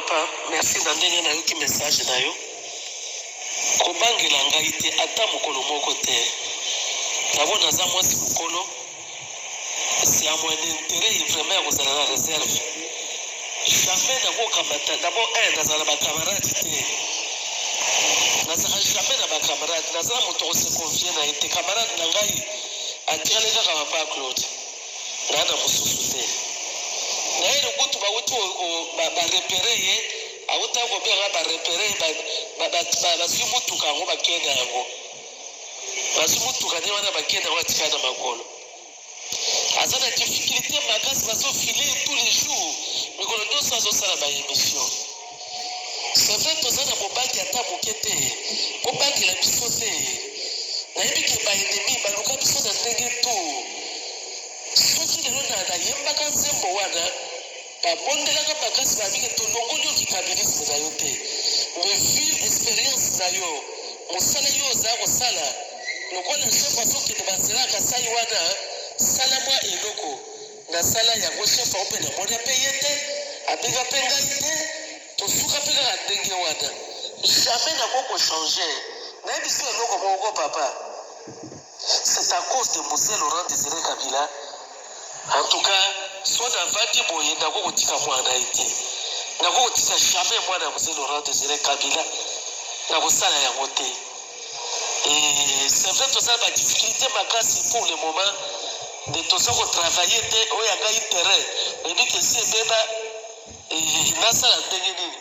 papa, merci na ndenge nayoki message na yo. Kobangela ngai te ata mokolo moko te. D'abord naza mwasi mokolo, c'est à mon intérêt vraiment ya kozala na réserve. Jamais nakokamata d'abord un nazala na bacamarade te. Nazalaka jamais na bacamarade, naza na moto kose confier na ye te. Camarade na ngai atikali kaka papa Claude, naa na mosusu te. Na ye lokutu bauti barepérer ye, awuta kobenga barepérer, bazwi mutuka yango, bakende yango, bazwi mutuka nde wana bakende yango, atikali na makolo, aza na difficulté makasi, bazofiler tous les jours, mikolo nyonso azosala baémission. C'est vrai, toza na bobangi ata moke te, bobangela biso te. Nayebi ke baennemi baluka biso na ndenge tu. Soki lelo na nayembaka nzembo wana, babondelaka makasi, babike tolongoli yo kikabilisme na yo te, mais vu expérience na yo, mosala yo ozala kosala lokola chef azokende banzela ya Kasai wana, sala mwa eloko. Nasala yango, chef ao mpe namona mpe ye te, abenga mpe ngai te, tosuka mpe kaka ndenge wana. Jamais nako kochanger. Nayebi so eloko moko, papa, c'est à cause de Mzee Laurent Désiré Kabila. En tout cas, so navandi boye, nako kotika mwana ye te, nako kotika jamais mwana ya Mzee Laurent Désiré Kabila, nakosala yango te. Et c'est vrai, tozala badifficulté makasi pour le moment nde toza kotravailler te. Oyo ya ngai terrain, oyebi ke esi ebeba, nasala ndenge nini?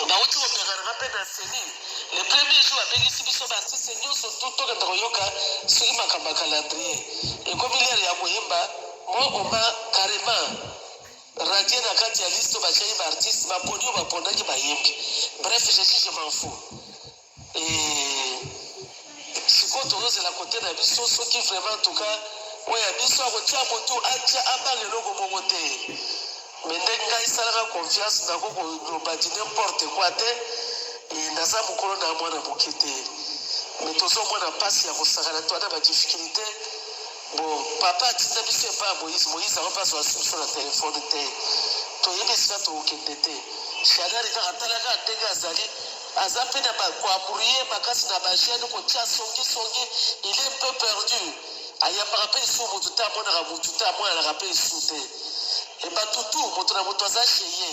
Nauti kobenganaka mpe na CENI. Le premier jour abengisi biso baartiste nyonso tu, tokenda koyoka soki makambo ya calendrier ekomi, l'heure ya koyemba. Mo oma carrément radié na kati ya liste batiaki baartiste, baponi oyo bapondaki bayembi. Bref, je dis, je m'en fous. Sikoyo tozozela kote na biso, soki vraiment, en tout cas, oyo ya biso akotia motu, atia, abanga eloko moko te. Me ndenge ngai esalaka confiance, nako koloba di n'importe quoi te. Naza mokolo na mwana moke te, me tozomona mpasi ya kosakana to ata badifficulté. Bon, papa atinda biso epai ya Moïse. Moïse yango mpe azwa biso na telefone te, toyebi esika tokokende te. Shadary kaka, talaka ndenge azali, aza mpe na koabrouiller makasi na bajeune, kotia songisongi. Il est un peu perdu, ayambaka mpe lisusu motu te, amonaka motu te, amonanaka mpe lisusu te. E bato tu, moto na moto aza chez ye,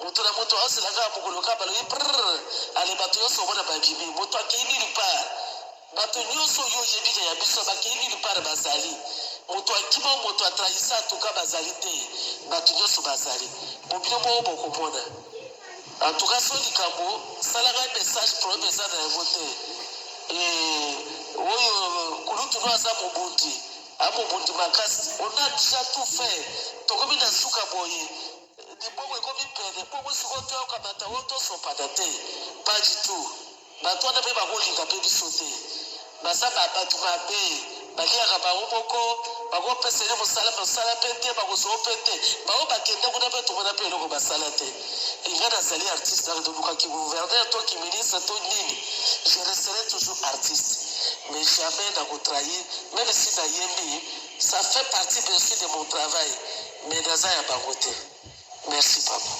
moto na moto aoselaka mokolo kaka balobi prr, ale, bato nyonso omona babimi, moto akei nulle part. Bato nyonso oyo oyebi ke ya biso bakei nulle part, bazali moto akima, moto atrahisa, atuka bazali te, bato nyonso bazali bobino moko bokomona. En tout cas, so likambo, salaka message, problème eza na yango te. Oyo kulutu no aza mobundi, amobundi makasi. On a déjà tout fait, tokomi na suka boye, libongo ekomi pene bongo. Sikoyo toyokamata oyo tosopana te, pas du tout. Bato wana mpe bakolinga mpe biso te, baza bato mabe, baliaka bango moko, bakopesele mosala, mosala mpe te, bakozwa mpe te. Bango bakende kuna mpe tomona mpe eloko basala te. Nga nazali artiste, tolukaki gouverneur to ki ministre to nini, je resterai toujours artiste, mais jamais nakotrahir. Même si nayembi, ça fait partie bien sûr de mon travail, mais naza ya bango te. Merci, papa.